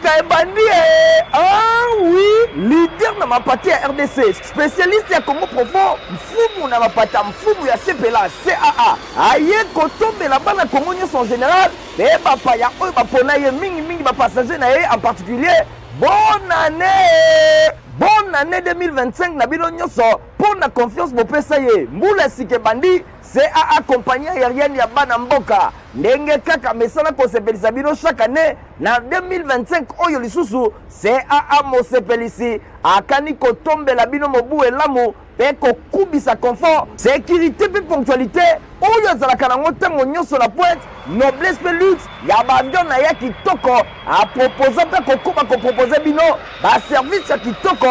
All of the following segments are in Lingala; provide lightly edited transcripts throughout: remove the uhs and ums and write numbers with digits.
sika ebandi eh! Ah oui, leader na mapata ya RDC, spécialiste ya Congo profond, mfumu na mapata, mfumu ya CPLA, CAA. Aye kotombela bana Congo nyonso en général mpe bapaya oyo bapona ye mingimingi bapassager na ye en particulier. Bonne année! Bonne année 2025 na bino nyonso mpo na confiance bopesa ye. Mbula ya sika ebandi, CAA compagnie aérienne ya bana mboka ndenge kaka mesana kosepelisa bino chaque année na 2025 oyo lisusu CAA mosepelisi akani kotombela bino mobu elamu mpe kokubisa confort, securite mpe ponctualité oyo azalaka nango ntango nyonso na pointe, noblesse mpe luxe ya baavion na ya kitoko. Aproposa mpe akokoba kopropose bino baservice ya kitoko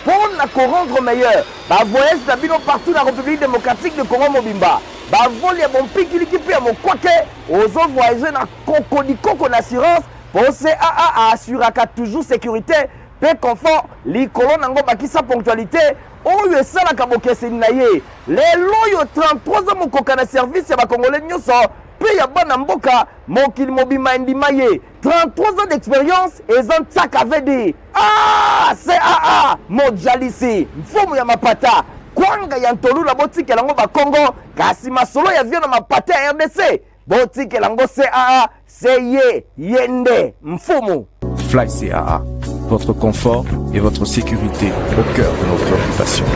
mpo na korendre meilleur bavoyage na bino partout na République démocratique de Congo mobimba. Bavole ya bompikiliki mpe ya mokwake, ozo voyage na kokodikoko na assurance mpo CAA aassuraka toujours sécurité mpe confort likolo nango, bakisa ponctualité oyo esalaka bokeseni na ye. Lelo oyo 33 ans mokoka na service ya bakongole nyonso mpe ya bana mboka mokili mobimba endima ye. 33 ans d'expérience eza ntsaka vd. Ah, CAA mojalisi mfumu ya mapata kwanga ya ntolula, botikela yango bakongo, kasi masolo ya vio na mapata ya RDC botikela yango CAA, se ye ye nde mfumu. Fly CAA, votre confort et votre sécurité au cœur de nos préoccupations.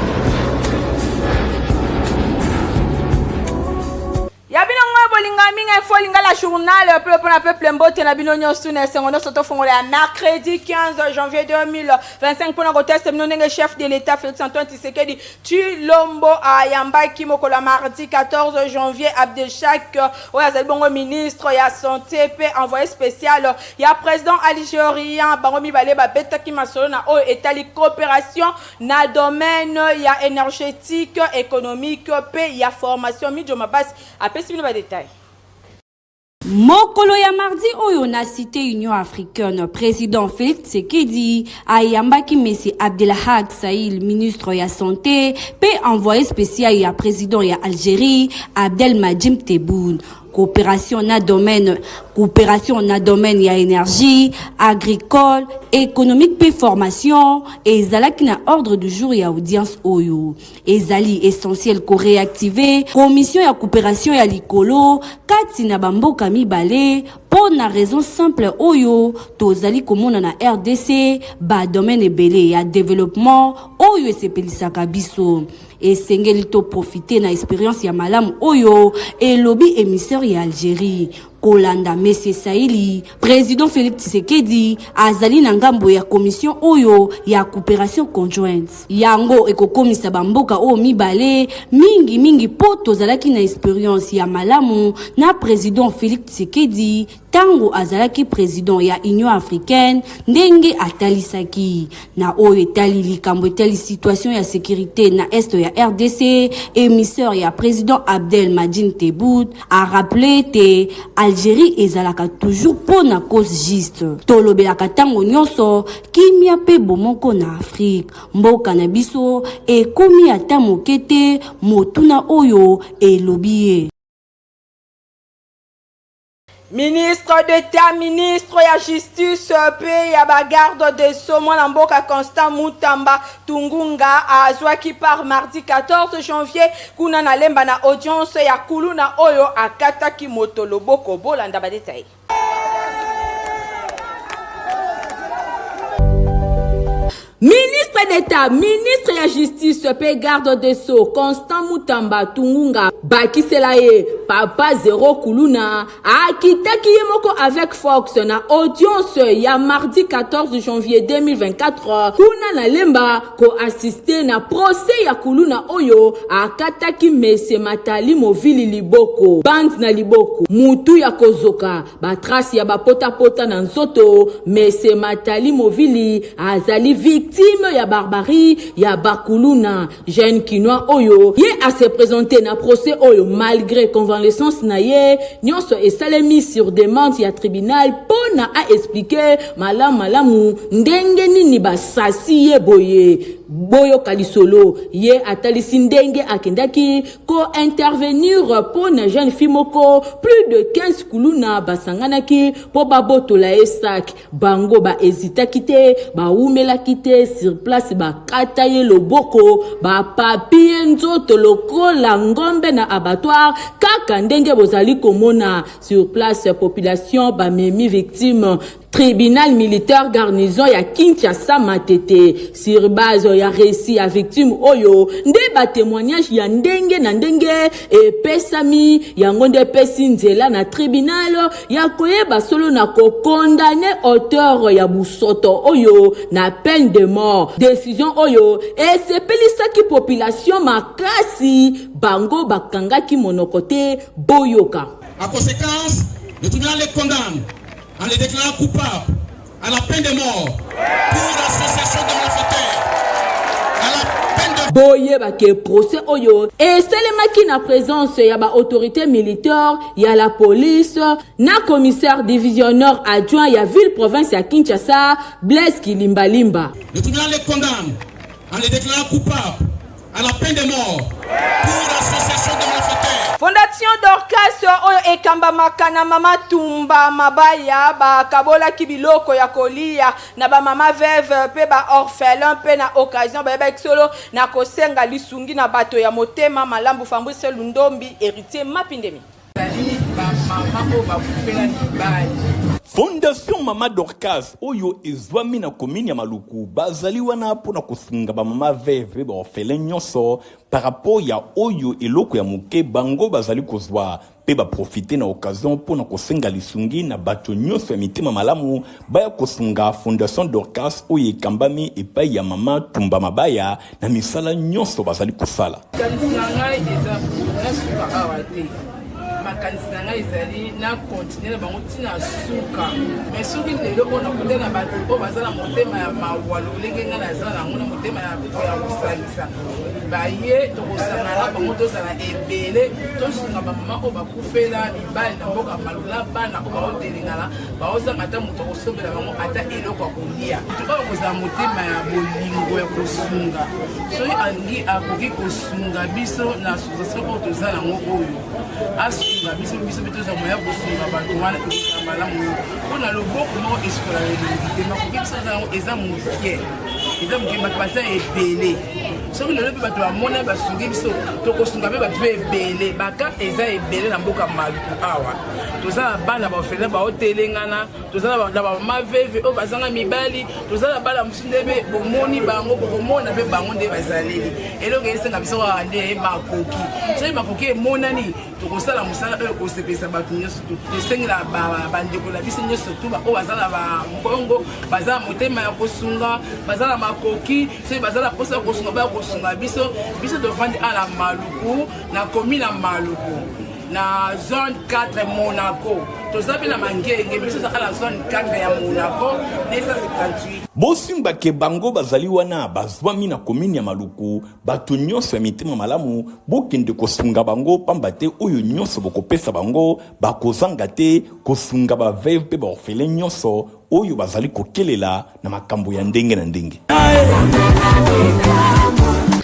Ya bino ngoyo bolinga mingi info lingala journal peuple mpona peuple, mbote na bino nyonso na esengo nyonso. Tofongola ya mercredi 15 janvier 2025 mpona koteste bino ndenge chef de l'État Félix Antoine Tshisekedi Tshilombo ayambaki mokolo ya mardi 14 janvier Abdelchak oyo azali bongo ministre ya santé mpe envoyé spécial ya président algérien. Bango mibale babetaki masolo na oyo etali coopération na domaine ya énergétique, économique mpe ya formation. Mijo Mabasi apesi bino badetail. Mokolo ya mardi oyo na cité Union africaine, président Félix Tshisekedi ayambaki Messi Abdelhak Saïl, ministre ya santé mpe envoyé spécial ya président ya Algérie Abdelmadjid Tebboune. Coopération na domaine ya énergie, agricole, économique mpe formation ezalaki na ordre du jour ya audience oyo. Ezali essentiel koréactiver commission ya coopération ya likolo kati na bamboka mibale mpo na raison simple oyo tozali komona na RDC badomaine ebele ya développement oyo esepelisaka biso. Esengeli toprofite na expérience ya malamu oyo, elobi émissaire ya Algérie. Kolanda Monsieur Saili, président Félix Tshisekedi azali na ngambo ya commission oyo ya coopération conjointe. Yango ekokomisa bamboka oyo mibale mingimingi mpo tozalaki na expérience ya malamu na président Félix Tshisekedi ntango azalaki président ya Union africaine, ndenge atalisaki. Na oyo etali likambo etali situation ya sécurité na est ya RDC, émissaire ya président Abdel Majid Tebboune a rappelé ete Algérie ezalaka toujours mpo na cause juste. Tolobelaka ntango nyonso kimia mpe bomoko na Afrique. Mboka na biso ekomi ata moke te motuna oyo, elobi ye. Ministre d'État, ministre ya justice mpe ya bagarde des sceaux, mwana mboka Constant Mutamba Tungunga azwaki par mardi 14 janvier kuna na Lemba na audience ya kuluna oyo akataki moto loboko. Bolanda badetail. Ministre d'État, ministre ya justice mpe garde des sceaux Constant Mutamba Tungunga, bakisela ye Papa Zero Kuluna, akitaki ye moko avec force na audience ya mardi 14 janvier 2024 kuna na Lemba koassister na procès ya kuluna oyo akataki mese Matali Movili liboko, bande na liboko, mutu ya kozoka, batrace ya bapotapota na nzoto. Mese Matali Movili azali victime ya barbarie ya bakuluna. Jeune kinois oyo ye ase présenter na procès oyo malgré convalescence na ye. Nyonso esalemi sur demande ya tribunal mpo na aexpliquer malamu malamu ndenge nini basasi ye boye. Boyoka lisolo, ye atalisi ndenge akendaki ko intervenir mpo na jeune fille moko, plus de 15 kuluna basanganaki mpo babotola ye sac. Bango ba hesitaki te, bawumelaki te, sur place bakata ye loboko, bapapi ye nzoto lokola ngombe na abattoir, kaka ndenge bozali komona. Sur place, population bamemi victime Tribunal militaire garnison ya Kinshasa Matete sur base ya récit ya victime oyo nde ba témoignage ya ndenge na ndenge epesami, yango nde epesi nzela na tribunal ya koyeba solo na ko condamner auteur ya busoto oyo na peine de mort. Decision oyo esepelisaki population makasi, bango bakangaki monoko te. Boyoka. En conséquence, le tribunal les condamne en les déclarant coupables à la peine de mort pour l'association de malfaiteurs, à la peine de Boyeba ke procès oyo esalemaki na presence ya ba autorités militaires, ya la police na commissaire divisionnaire adjoint ya ville province ya Kinshasa, Blaise Kilimbalimba. Le tribunal les condamne en les déclarant coupables à la peine de mort pour association de malfaiteurs. Fondation Dorcas oyo ekambamaka na mama Tumba Mabaya bakabolaki biloko ya koliya na ba mama veuve mpe ba orphelin mpe na occasion bayebaki solo na kosenga lisungi na bato ya motema malambu. Fabrice Lundombi, Heritier Mapindemi. Ezali ba mama oyo bakufela mibali. Fondation Mama Dorcas oyo ezwami na commune ya Maluku bazali wana mpo na kosunga ba mama veuve mpe ba orphelin nyonso par rapport ya oyo eloko ya moke bango bazali kozwa mpe ba profiter na occasion mpo na kosenga lisungi na bato nyonso ya mitema malamu baya kosunga Fondation Dorcas oyo ekambami epai ya mama Tumba Mabaya na misala nyonso bazali kosala. Makanisi na ngai eza nasuka awa te. Makanisi na ngai ezali na continuer na bango ti na suka. Mais soki lelo oyo nakuta na bato oyo baza na motema ya mawa lolenge ngai naza na yango na motema ya kosangisa baye, tokosangana na bango, tozala ebele, tosunga bamama oyo bakufela mibali na mboka Malula, bana oyo baotelengana, baozanga ata moto akosombela bango ata eloko ya kolia. Moto oyo akozala motema ya bolingo ya kosunga, soki alingi akoki kosunga biso na association oyo toza nango oyo, asunga biso, biso mpe tozwa moya kosunga bato wana, ekozala malamu mingi. Mpo na loboko moko esukola elongi te, makoki biso aza yango eza moke, eza moke, bato baza ebele. Soki lelo mpe bato bamona basungi biso, tokosunga mpe bato mpe ebele. Baka eza ebele na mboka Maluku awa. Toza na bana baorphelin baotelengana, toza na bamama veve oyo bazanga mibali, toza na bana mosusu nde mpe bomoni bango, bokomona mpe bango nde bazaleli. Eloko esenga biso kaka nde makoki. Soki makoki emonani, tokosala mosala oyo ekosepelisa bato nyonso. Tosengela bandeko na biso nyonso tu oyo baza na bambongo, baza na motema ya kosunga, baza na makoki, soki baza na mposa ya kosunga, baya kosunga biso. Biso tovandi awa na Maluku, na commune ya Maluku, na zone 4 Monaco. Toza mpe na Mangenge, biso toza na zone 4 ya Monaco 278. Bosimba ke bango bazali wana bazwami na commune ya Maluku, bato nyonso ya mitema malamu bokende kosunga bango, pamba te oyo nyonso bokopesa bango bakozanga te kosunga ba veuve mpe ba orphelin nyonso oyo bazali kokelela na makambo ya ndenge na ndenge.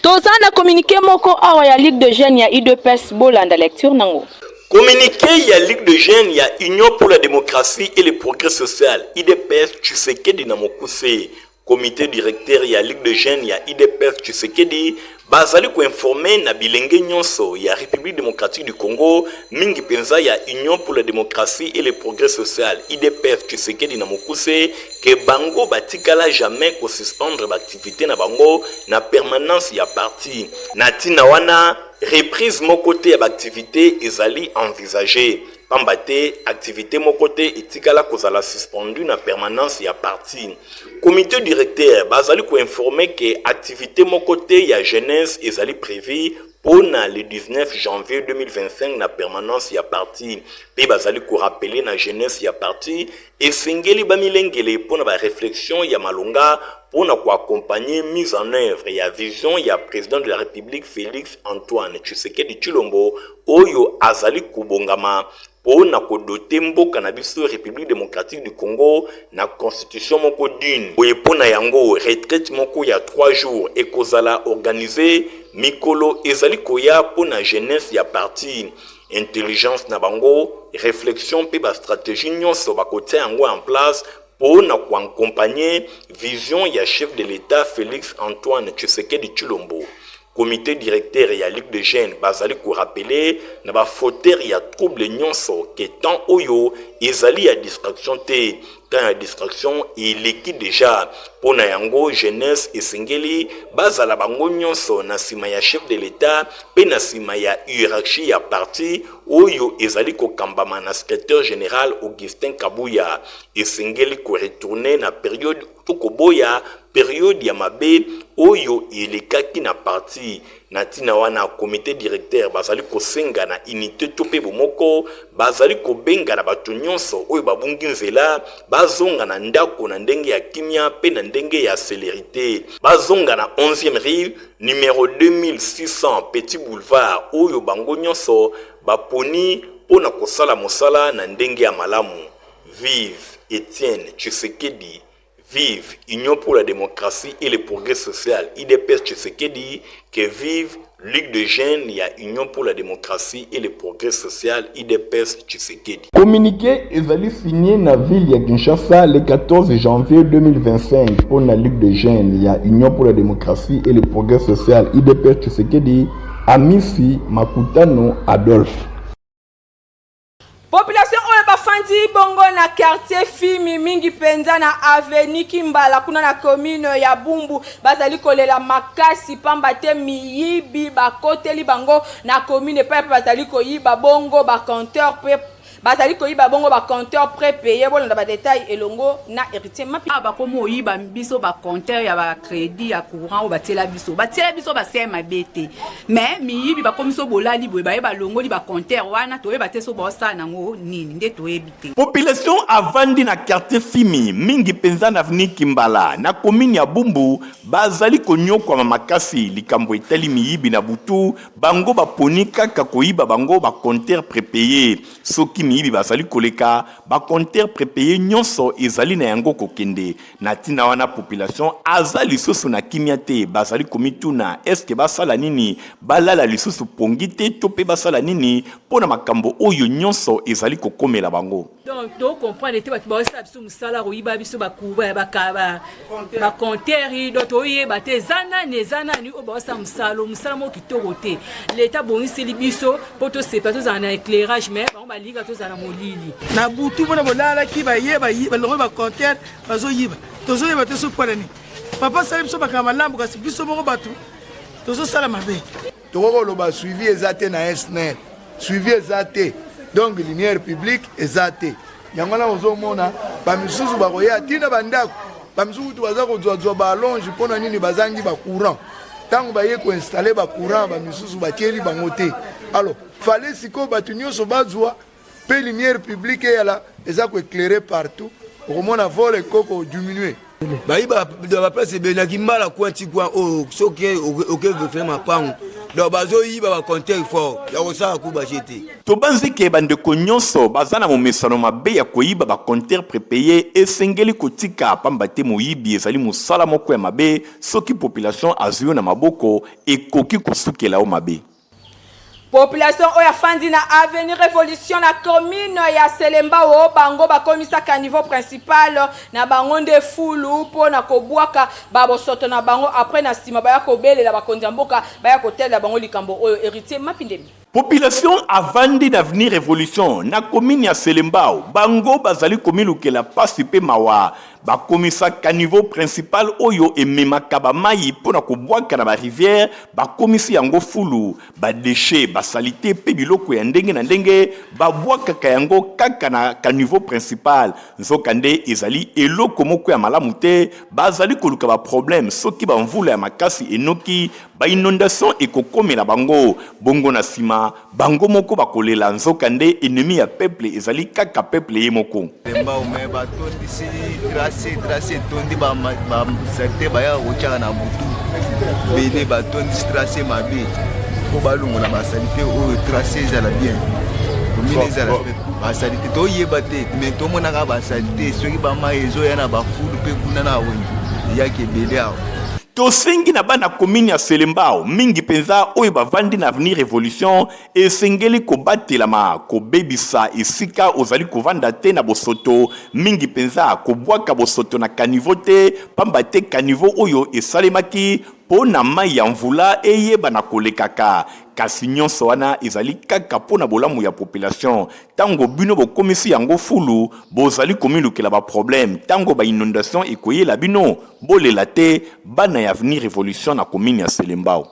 Toza na communiqué moko awa ya Ligue de Jeunes ya UDPS, bolanda lecture nango. Communiqué ya Ligue de Jeunes ya Union pour la démocratie et le progrès social, UDPS Tshisekedi na mokuse. Comite directeur ya Ligue de Jeunes ya UDPS Tshisekedi bazali ko informer na bilenge nyonso ya Republique democratique du Congo, mingi mpenza ya Union pour la democratie et le progrès social, UDPS Tshisekedi na mokuse, ke bango batikala jamais ko suspendre ba activites na bango na permanence ya parti. Na ntina wana, reprise moko te ya ba activites ezali envisager. Pamba te activite moko te etikala kozala suspendu na permanence ya parti. Comite directeur bazali ko informer que activite moko te ya jeunesse ezali prevue pona le 19 janvier 2025 na permanence ya parti mpe bazali ko rappeler na jeunesse ya parti esengeli bamilengele pona ba reflexions ya malonga pona ko accompagner mise en oeuvre ya vision ya president de la Republique Felix Antoine Tshisekedi Tshilombo oyo azali kobongama. po na ko doter mboka na biso Republique democratique du Congo na constitution moko digne. Boye po na yango retraite moko ya 3 jours ekozala organiser mikolo ezali koya po na jeunesse ya parti. Intelligence na bango, reflexion pe ba strategies nionso bakotia yango en place po na ko accompagner vision ya chef de l'Etat Felix Antoine Tshisekedi Tshilombo. Comite directeur ya Ligue des jeunes bazali ko rappeler na ba fauteurs ya trouble nionso que temps oyo ezali ya distraction te, temps ya distraction eleki dejà. Po na yango jeunesse esengeli bazala bango nionso na sima ya chef de l'Etat pe na sima ya hierarchie ya parti oyo ezali kokambama na secretaire general Augustin Kabuya. Esengeli ko retourner na periode to koboya periode ya mabe oyo elekaki na parti. Na ntina wana, comite directeur bazali kosenga na unite to mpe bomoko, bazali kobenga na bato nyonso oyo babungi nzela bazonga na ndako na ndenge ya kimia mpe na ndenge ya celerite, bazonga na 11e rue, numero 2600 Petit Boulevard oyo bango nyonso baponi mpo na kosala mosala na ndenge ya malamu. Vive Etienne Tshisekedi, vive Union pour la democratie et le progrès social, udps Tshisekedi, que vive Ligue de jeunes ya Union pour la democratie et le progrès social, udps Tshisekedi. Communiqué ezali signé na ville ya Kinshasa le 14 janvier 2025 mpo na Ligue de jeunes ya Union pour la democratie et le progrès social, udps Tshisekedi, Amisi Makutano Adolphe. Population oyo bafandi bongo na quartier Fimi mingi mpenza na avenue Kimbala kuna na commune ya Bumbu bazali kolela makasi pamba te miyibi bakoteli bango na commune epai mpe bazali koyiba bongo ba compteur mpe bazali koyiba bongo ba compteur prépayé. Bolanda ba détails elongo na Héritier Mapi. Awa bakomi oyiba biso ba compteur ya ba crédit ya courant oyo batiela biso, batiela biso baseye mabe te, mais miyibi bakomi so bolali boye baye balongoli ba compteur wana, toyeba te so baosala nango nini, nde toyebi te. Population avandi na quartier Fimi, mingi penza na avenue Kimbala, na commune ya Bumbu, bazali konyokwama makasi likambo etali miyibi na butu, bango baponi kaka koyiba bango ba compteurs prepayes. Soki miyibi bazali koleka, ba compteurs prepayes nyonso ezali na yango kokende. Na tina wana population aza lisusu na kimia te, bazali komituna est-ce que basala nini, balala lisusu pongi te to pe basala nini po na makambo oyo nyonso ezali kokomela bango. Donc to comprendre te bato baosala biso mosala koyiba biso bakuba bacompteur, donc toyeba te eza nani, eza nani oyo baosala mosala, mosala moko kitoko te. Leta abongiseli biso mpo tosepa tozala na éclairage, mais bango balinga tozala na molili na butu mpona bolalaki baye balongoli bacompteur bazoyiba, tozoyeba te soki mpona nini. Papa asali biso makambo malamu, kasi biso moko bato tozosala mabe. Tokoki koloba suivi eza te na SNEL, suivi eza te, donc lumière publique eza te. Yango wana ozomona bamisusu bakoya ntina bandako, bamisusu kutu baza kozwazwa baalonge. Mpo na nini? Bazangi bacourant. Ntango baye koinstalle bacourant, bamisusu batieli bango te. Alors fale sikoyo bato nyonso bazwa mpe lumière publique eyala eza koéclaire partout, okomona vol ekoko diminue. Bayiba baplace ebele na Kimbala coin ti coin oyo, soki okevefele mapango, donc bazoyiba bacompteur fort ya kosala kubaje te. Tobanzi ke bandeko nyonso baza na momesano mabe ya koyiba ba compteurs prepayes esengeli kotika, pamba te moyibi ezali mosala moko ya mabe, soki population azwi yo na maboko ekoki kosukela yo mabe. Population oyo afandi na avenue Revolution na commune ya Selembao, bango bakomisaka niveau principal na bango nde fulu mpo na kobwaka ba bosoto na bango, après na nsima baya kobelela bakonzi ya mboka baya kotalela bango likambo oyo. Heritier Mapindemi. Population avandi na avenue Revolution na commune ya Selembao, bango bazali komilukela pasi pe mawa. Bakomisa caniveau principal oyo ememaka ba mayi mpo na kobwaka na ba rivières, bakomisi yango fulu. Ba dechets, ba salites mpe biloko ya ndenge na ndenge babwakaka yango kaka na caniveau principal. Nzokande ezali eloko moko ya malamu te. Bazali koluka ba problèmes soki ba mvula ya makasi enoki, ba inondations ekokomela bango. Bongo na sima, Bango moko bakolela nzokande ennemi ya peuple ezali kaka peuple ye moko. Mbao me batondisi trace, trace etondi ba salite bayaka kotyaka na butu bele, batondisi trace mabe mpo balongola basalite oyo, trace ezala bien. Commune ezala basalite toyeba te mais tomonaka basalite soki bamai ezoya na bafulu mpe kuna na wenze eyaki ebele awa. Tosengi na bana commune ya Selembao, mingi mpenza oyo bavandi na avenue Revolution, esengeli kobatelama, kobebisa esika ozali kovanda te na bosoto, mingi mpenza kobwaka bosoto na caniveau te, pamba te caniveau oyo esalemaki mpo na mayi ya mvula eyeba na kolekaka. Kasi nyonso wana ezali kaka mpo na bolamu ya population. Tango bino bokomisi yango fulu, bozali komilukela ba problèmes. Tango ba inondations ekoyela bino, bolela te, bana ya avenue Revolution na commune ya Selembao.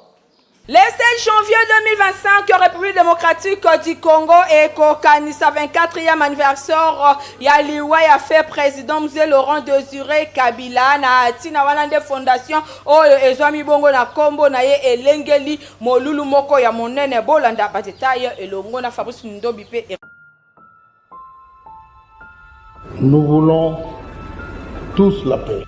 Le 7 janvier 2025, République démocratique du Congo ekokanisa 24e anniversaire ya liwa ya feu président Mzee Laurent Désiré Kabila. Na ntina wana nde fondation oyo ezwami bongo na kombo na ye elengeli molulu moko ya monene. Bolanda ba détails elongo na Fabrice Ndobi mpe Nous voulons tous la paix.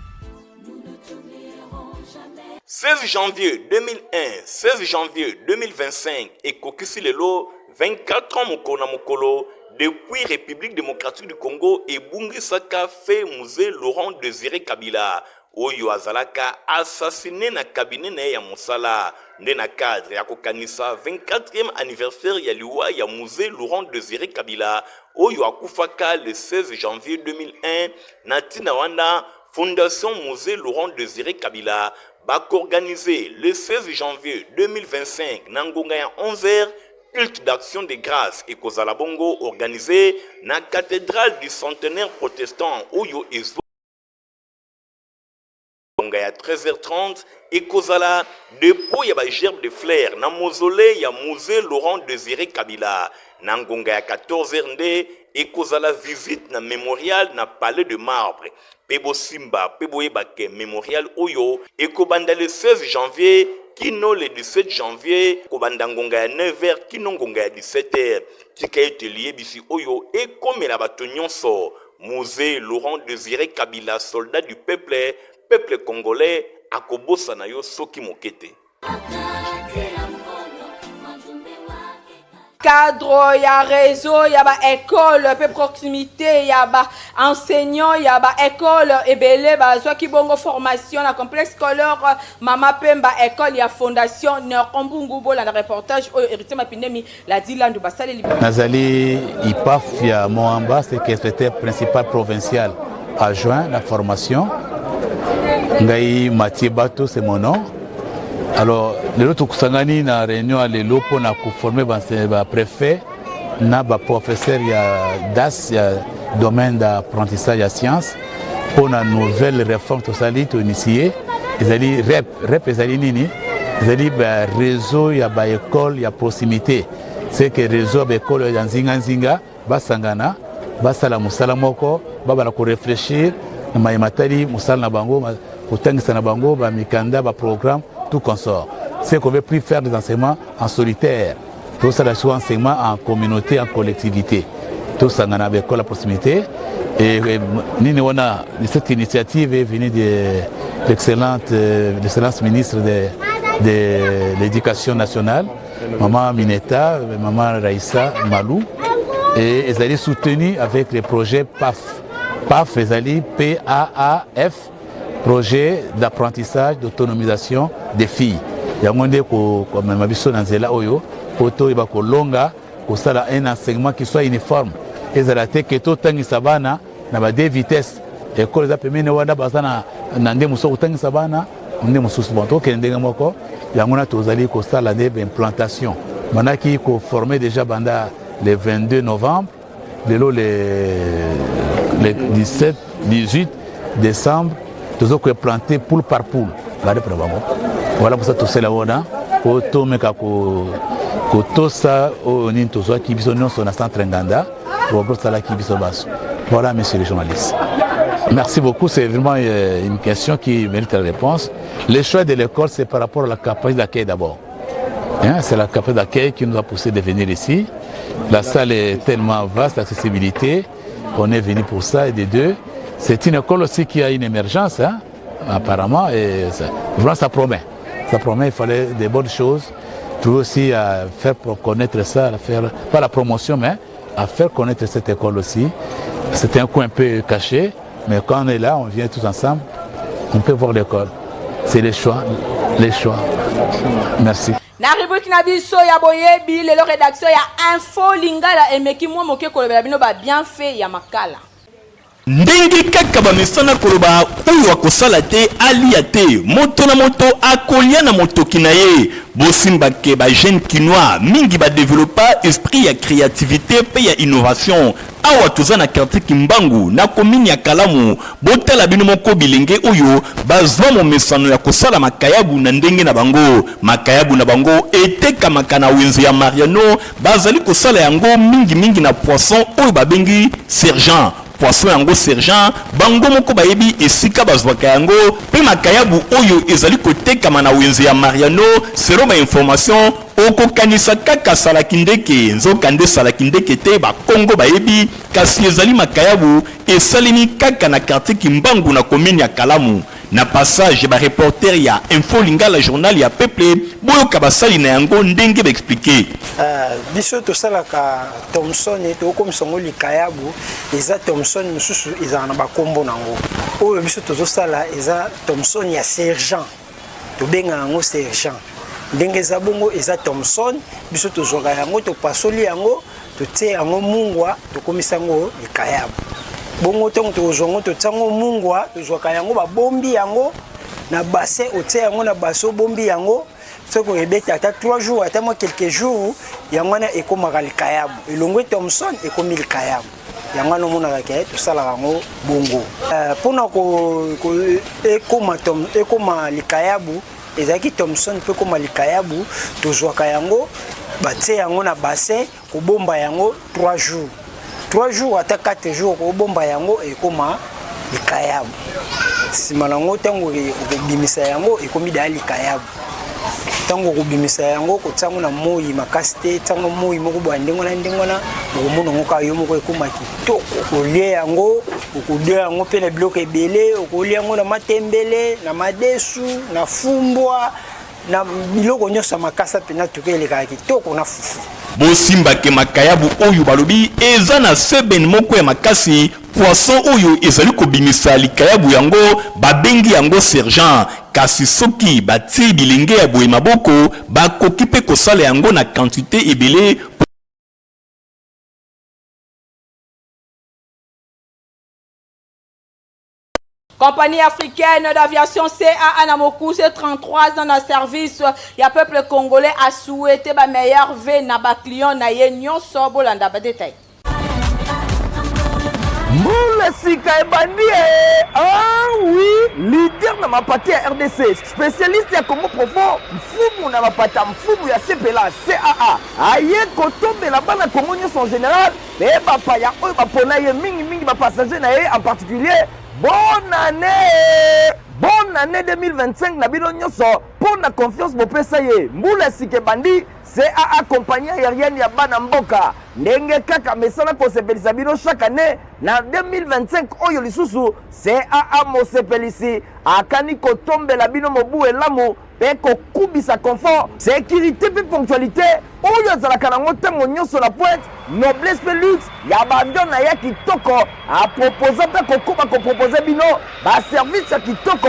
16 janvier 2001, 16 janvier 2025 ekokisi lelo 24 ans mokolo na mokolo depuis République démocratique du Congo ebungisaka feu Mzee Laurent Désiré Kabila oyo azalaka assassiné na cabinet na ye ya mosala. Nde na cadre ya kokanisa 24e anniversaire ya liwa ya Mzee Laurent Désiré Kabila oyo akufaka le 16 janvier 2001, na ntina wana Fondation Mzee Laurent Désiré Kabila bakoorganize le 16 janvier 2025 na ngonga ya 11h culte d'action de grâce ekozala bongo organisé na cathédrale du centenaire protestant oyo ezwa ngonga ya 13h30. Ekozala dépôt ya ba gerbe de fleurs na mausolée ya Mzee Laurent Désiré Kabila. Na ngonga ya 14h nde ekozala visite na mémorial na Palais de Marbre. Mpe bosimba mpe boyeba ke mémorial oyo ekobanda le 16 janvier kino le 17 janvier, kobanda ngonga ya 9h kino ngonga ya 17h. Tika ete liyebisi oyo ekomela bato nyonso. Mzee Laurent Désiré Kabila, soldat du peuple, peuple congolais akobosana yo soki moke te. Cadre ya réseau ya baécole mpe proximité ya baenseignant ya baécole ebele bazwaki bongo formation na complexe scolaire Mama Pemba, école ya fondation Nord Mbungu. Bolanda reportage oyo Héritier Mapindemi Ladi Landu basaleli. Nazali IPAF ya Mont-Amba, c'est inspecteur principal provincial adjoint la formation. Ngai Mathieu Bato, c'est mon nom. Alors lelo tokusangani na réunion ya lelo mpona koformer bapréfet na baprofesseur ya DAS, ya domaine d'apprentissage ya science, mpona nouvelle réforme tosali, toinitie, ezali REP. REP ezali nini? Ezali baréseau ya baécole ya proximité. C'est que réseau ya baécole ya nzinganzinga basangana, basala mosala moko, babala koréfléchir na mayema tali mosala na bango, kotangisa na bango, bamikanda, baprogramme, tout consort. C'est qu'on veut plus faire des enseignements en solitaire, tosala siko enseignement en communauté, en collectivité, tosangana baécole ya proximité. Et nini wana, cette initiative est venue de l'excellente l'excellence ministre de l'éducation nationale, maman Mineta, maman Raïssa Malou, et ezali soutenu avec le projet PAF. PAF ezali PAAF, projet d'apprentissage d'autonomisation des filles. Yango nde komema biso na nzela oyo po toyeba kolonga kosala un enseignement qui soit uniforme. Ezala te ke totangisa bana na ba deux vitesses. Ekole eza pembeni wana, baza na nde mosusu kotangisa bana nde mosusu. Bon, tokende ndenge moko. Yango wana tozali kosala nde baimplantation. Bandaki koformer déjà banda le 22 novembre, lelo le 17 18 décembre, tozo koimplanter poule par poule barep na bango. Voilà mposa tosala wana po tomeka kotosa oyo nini tozwaki biso nyonso na centre Nganda, tosalaki biso baso. Voilà, monsieur le journaliste. Merci beaucoup, c'est vraiment une question qui mérite la réponse. Le choix de l'école, c'est par rapport à la capacité d'accueil d'abord. Hein, c'est la capacité d'accueil qui nous a poussé de venir ici. La salle est tellement vaste, l'accessibilité, on est venu pour ça. Et de deux, c'est une école aussi qui a une émergence, hein, apparemment, et ça, vraiment ça promet. Ça promet, il fallait des bonnes choses. Trouver aussi à faire pour connaître ça, à faire, pas la promotion, mais à faire connaître cette école aussi. C'est un coin un peu caché, mais quand on est là, on vient tous ensemble, on peut voir l'école. C'est les choix, les choix. Merci. Na rubrique na biso ya boyebi lelo rédaction ya info lingala emeki mwa moke kolobela bino ba bienfait ya makala. Ndenge kaka bamesana koloba oyo akosala te alia te, moto na moto akolia na motoki na ye. Bosimba ke ba jeunes kinois mingi ba developpa esprit ya creativite pe ya innovation. Awa toza na quartier Kimbangu na commune ya Kalamu, botala bino moko bilenge oyo bazwa momesano ya kosala makayabu na ndenge na bango. Makayabu na bango etekamaka na wenze ya Mariano, bazali kosala yango mingi mingi na poisson oyo babengi sergent. Poisson yango sergent, bango moko bayebi esika bazwaka yango pe makayabu oyo ezali kotekama na wenze ya Mariano, selon ba informations, okokanisa kaka salakindeke, nzokande salakindeke te, bakongo bayebi, kasi ezali makayabu esalemi kaka na quartier Kimbangu na commune ya Kalamu. Na passage ba reporters ya Info Lingala journal ya peuple boyoka basali na yango ndenge ba expliquer. Biso tosalaka Thomson tokokomisa yango likayabu eza Thomson mosusu ezalaka na bakombo na yango oyo biso tozosala eza Thomson ya sergent tobengaka yango sergent ndenge eza bongo eza Thomson biso tozwaka yango topasoli yango totie yango mungwa tokomisa yango likayabu bongo ntango tokozwa yango totia yango mungwa tozwaka yango babombi yango na bassin otie yango na bassin obombi yango soki oyebeti ata 3 jours ata mwa quelques jours yango wana ekomaka likayabu elongwe thomson ekomi likayabu yango wana omonaka ke tosalaka yango bongo mpona ekoma ekoma likayabu ezalaki thomson mpe ekoma likayabu tozwaka yango batie yango na bassin kobomba yango 3 jours 3 jours ata 4 jours kobomba yango ekoma likayabu nsima na yango ntango okobimisa yango ekomi daya likayabu ntango okobimisa yango kotia yango na moi makasi te tia yango moi moko boya ndenge wana ndenge wana okomona yango kaka yo moko ekoma kitoko okolia yango okolia yango mpe na biloko ebele okolia yango na matembele na madesu na fumbwa na biloko nyonso ya makasa mpenza tuka elekaka kitoko na fufu. Bosimba ke makayabu oyo balobi eza na seben moko ya makasi, poisson oyo ezali kobimisa likayabu yango babengi yango sergent, kasi soki batie bilenge ya boye maboko bakoki pe kosala yango na quantite ebele. Compagnie africaine d'aviation CAA na mokuse 33 ans na service ya peuple congolais a souhaité ba meilleurs vœux na ba clients na ye nyonso. Bolanda ba détails. Mbula sika ebandi eh! Ah oui, leader na mapate ya RDC, spécialiste ya Congo profond, mfumu na mapata, mfumu ya CPLA, CAA, aye kotombela bana Congo nyonso en général mpe bapaya oyo bapona ye mingimingi bapassager na ye en particulier. Bonne année, bonne année 2025 na bino nyonso mpo na confiance bopesa ye. Mbula sika ebandi, CAA compagnie aérienne ya bana mboka ndenge kaka mesana kosepelisa bino chaque année na 2025 oyo lisusu CAA mosepelisi akani kotombela bino mobu elamu mpe kokubisa confort, securite mpe ponctualite oyo azalaka nango ntango nyonso na pointe, noblesse mpe luxe ya ba avion na ya kitoko. Aproposa mpe akokoba kopropose bino ba service ya kitoko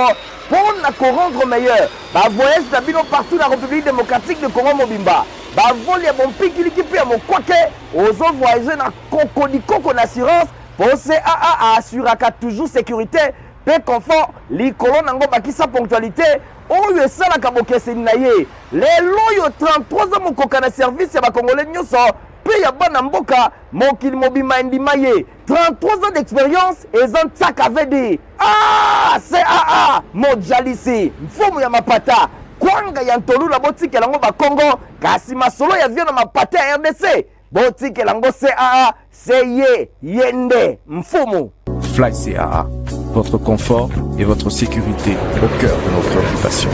mpo na ko rendre meilleur ba voyage na bino partout na Republique democratique de Congo mobimba. Ba vol ya bompikiliki mpe ya mokwake, ozo voyager na kokodikoko na assurance mpo CAA a assuraka toujours securite mpe confort likolo nango bakisa ponctualite oyo esalaka bokeseni na ye. Lelo oyo 33 ans mokoka na service ya ba congolais nyonso mpe ya bana mboka mokili mobimba endima ye. 33 ans d'experience eza ntsaka vd. Ah, CAA mojalisi mfumu ya mapata kwanga ya ntolula botikela yango bakongo, kasi masolo ya vio na mapata ya RDC botikela yango CAA se ye ye nde mfumu. Fly CAA, votre confort et votre sécurité au cœur de nos préoccupations.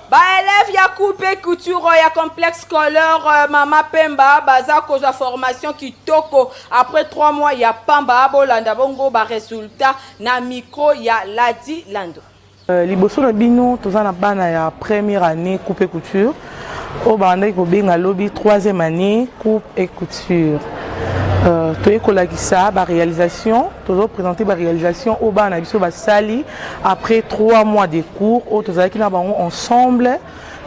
Ba élèves ya coupe et couture ya complexe scolaire Mama Pemba baza kozwa formation kitoko après 3 mois ya pamba. Bolanda bongo ba résultats na micro ya Ladi Lando. Liboso na bino toza na bana ya première année coupe et couture. oyo babandaki kobenga lobi troisième année coupe et couture. Euh, toye kolakisa baréalisation, tozoprésente baréalisation oyo bana na biso basali après 3 mois de cours oyo tozalaki na bango ensemble.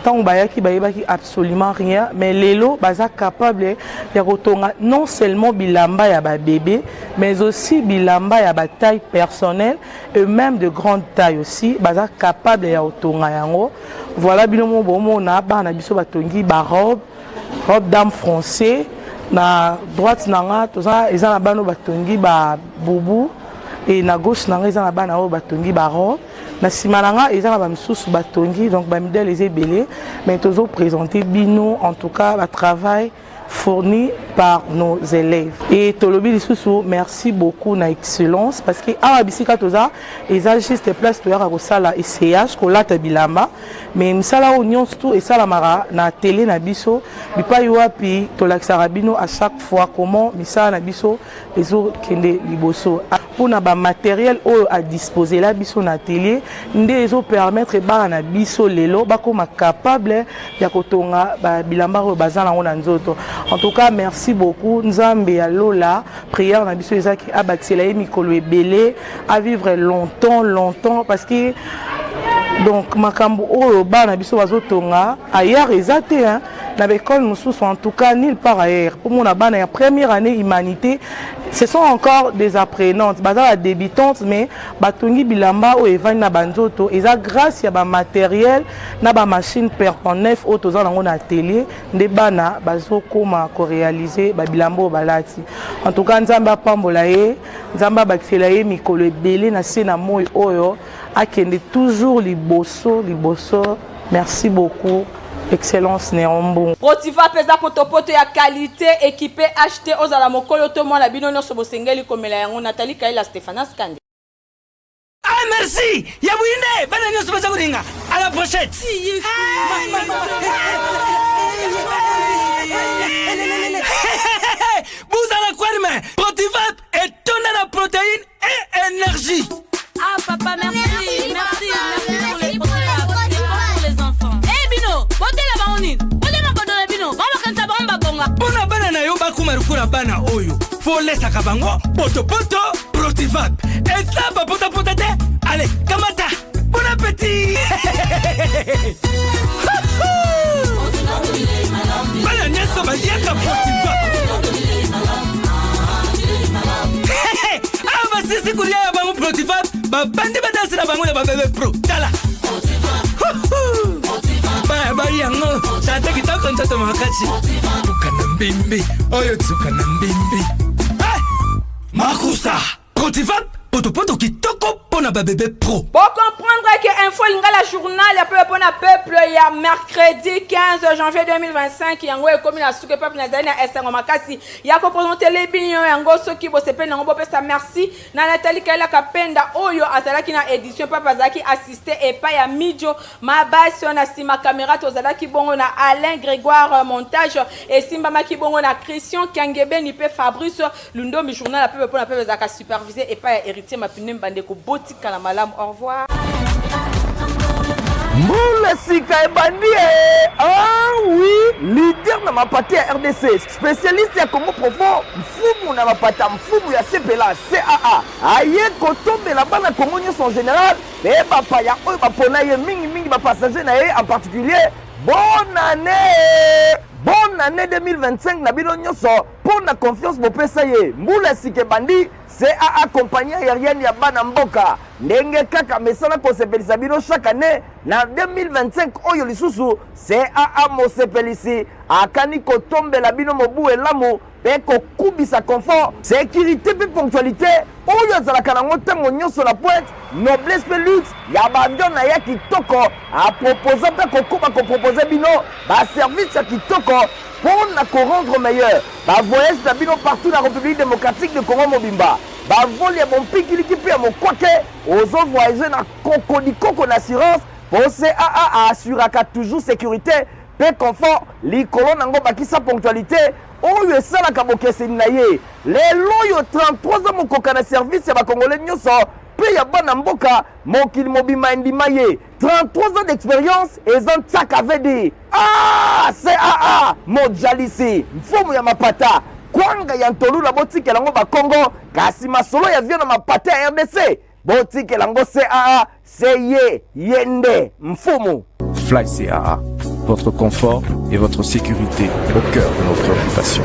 Ntango bayaki, bayebaki absolument rien, mais lelo baza capable ya kotonga non seulement bilamba ya babébé, mais aussi bilamba ya bataille personnelle et même de grande taille aussi, baza capable ya kotonga yango. Voilà, bino mo bomona bana na biso batongi barobe, robe dame français. Na droite na nga toza, eza na bana oyo batongi baboubou, e na gauche na nga eza na bana oyo batongi barobe, na nsima na nga eza na bamisusu batongi. Donc bamidele eza ebele, mais tozoprésente bino en tout cas batravail fourni par nos élèves. Et tolobi lisusu merci beaucoup na excellence, parce que awa bisika toza eza juste place toyaka kosala essayage, kolata bilamba, mais misala oyo nyonso tu esalamaka na télé na biso, bipai wapi tolakisaka bino à chaque fois comment misala na biso ezokende liboso. Mpona bamatériel oyo adisposela biso na atelier nde ezopermettre bana na biso lelo bakóma capable ya kotonga bilamba oyo baza nango na nzoto. En tout cas, merci beaucoup. Nzambe ya lola, prière na biso ezaki abakisela ye mikolo ebele, avivre longtemps longtemps, parce que donc makambo oyo bana na biso bazotonga ailleurs eza te, hein? Na baekole mosusu, en tout cas nulle part ailleurs. Mpo mona bana ya première année humanité, ce sont encore des apprenantes, baza badebutantes, mais batongi bilamba oyo evandi na banzoto. Eza grâce ya bamatériel na bamachine perpon neuf oyo toza nango na atelier nde bana bazokóma koréaliser babilamba oyo balati. En tout cas, Nzambe apambola ye, Nzambe abakisela ye mikolo ebele na se na moi oyo, akende toujours liboso liboso. Merci beaucoup, excellence Néron Mbungu. Protiva mpe eza potopoto ya qualité équipé ht. Ozala mokolo to mwana, bino nyonso bosengeli komela yango. Nathalie Kaila, Stéphanas Kande. Ah, merci ya bwinde, bana nyonso baza kolinga à la brochette. Buzala kwarme, Protivap etonda na protéine et énergie. Ah papa, merci, merci, merci pour les Protivap. C'est bon pour les enfants. Eh bino, botela bango nini? Botela makodo na bino, bango bakanisa bango babonga. Mpo na bana na yo bakóma lokola bana oyo, folesaka bango potopoto. Protivap eza bapotapota te. Ale, kamata, bon appétit. Bana nyonso baliaka Protivap. Awa basisi kolia ya bango Protivap, babandi badanse na bango ya babebe pro. Tala baya yango, tata kitoko, nzoto makasi, tuka na mbimbi oyo, tuka na mbimbi. Makusa Protivap, potopoto kitoko mpo na babebe pro. Bocomprendre ke Info Lingala, journal ya peuple mpona peuple, ya mercredi 15 janvier 2025, yango ekomi na suka. Peuple, nazali na esengo makasi ya koprésenter bino yango. Soki bosepeli nango, bopesa merci na Nathalie Kaila Kapenda oyo azalaki na édition. Peuple, azalaki assisté epai ya Mijo Mabasi na nsima caméra. Tozalaki bongo na Alain Grégoire, montage esimbamaki bongo na Christian Kangebeni mpe Fabrice Lundombi. Journal ya peuple mpona peuple ezalaka supervisé epai ya Héritier Mapine. Bandeko, botikala malamu, au revoir. Mbula sika ebandi e! Ah oui, leader na mapate ya RDC, spécialiste ya Congo profond, mfumu na mapata, mfumu ya Sepela CAA aye kotombela bana Congo nyonso en général mpe bapaya oyo bapona ye mingimingi, bapassager na ye en particulier. Bonne année, bonne année 2025 na bino nyonso mpo na confiance bopesa ye. Mbula sika ebandi, CAA, compagnie aérienne ya bana mboka, ndenge kaka mesana kosepelisa bino chaque année, na 2025 oyo lisusu CAA mosepelisi akani kotombela bino mobu elamu mpe kokubisa confort, sécurité mpe ponctualité oyo azalaka nango ntango nyonso na pointe, noblesse mpe luxe ya baavion na ya kitoko. Aproposa mpe kokoba kopropose bino baservice ya kitoko mpo na korendre meilleur bavoyage na bino partout na République démocratique de Congo mobimba. Bavol ya bompikiliki mpe ya mokwake, ozovoyage na kokodikoko na assurance, mpo CAA aassuraka toujours sécurité mpe confort. Likolo nango bakisa ponctualité oyo esalaka bokeseni na ye. Lelo oyo 33 ans mokoka na service ya bakongole nyonso mpe Respect ya bana mboka, mokili mobimba endima ye. 33 ans d'experience eza ntsaka vd. Ah, CAA, mojalisi, mfumu ya mapata, kwanga ya ntolula botikela ngo bakongo, kasi masolo ya vio na mapata ya RDC botikela ngo CAA, se ye, ye nde mfumu. Fly CAA, votre confort et votre sécurité au cœur de nos préoccupations.